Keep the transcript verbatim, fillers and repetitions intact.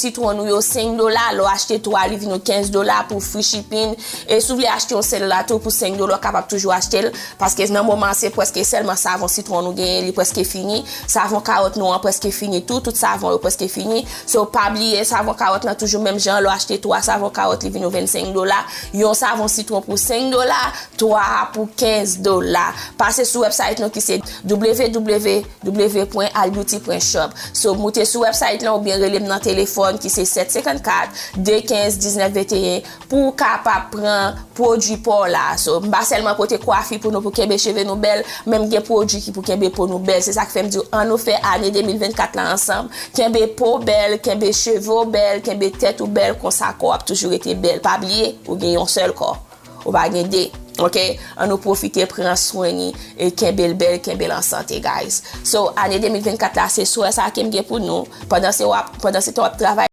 sitwon nou yo senk dola, lè w achte twa, li vin nou kenz dola pou free shipping. E si w vle achte yon sèl la tou pou senk dola, w kapab toujou achte l, paske nan moman an, se prèske sèlman savon sitwon nou genyen, li prèske fini. Savon kawòt nou an prèske fini tou, tout savon yo prèske fini. So, pa bliye, savon kawòt lan toujou menm jan, lè w achte twa savon kawòt, li vin nou vennsenk dola. Yon savon sitwon pou senk dola, twa a pou kenz dola. Pase sou website nou ki se w w w pwen albeauty pwen shop. So, moute sou website lan oubyen rele m nan telefòn ki se sèt senkannkat, de kenz, diznèf venteyen pou w kapab pran pwodui pa w la. So, m pa sèlman pote kwafi pou nou pou kenbe cheve nou bèl, men m gen pwodui ki pou kenbe po nou bèl. Se sa k fè m di w, ann nou fè ane de mil vennkat la ansanm. Kenbe po w bèl, kenbe cheve w bèl, kenbe tèt ou bèl, konsa kò w ap toujou rete bèl. Pa bliye, ou gen yon sèl kò. Ou pa gen de. Ok? Ann nou pwofite pran swen ni e kenbe l bèl, kenbe l an sante, guys. So, ane de mil vennkat la, se swè sa ke m gen pou nou. Pandan se w ap, pandan se tan w ap travay,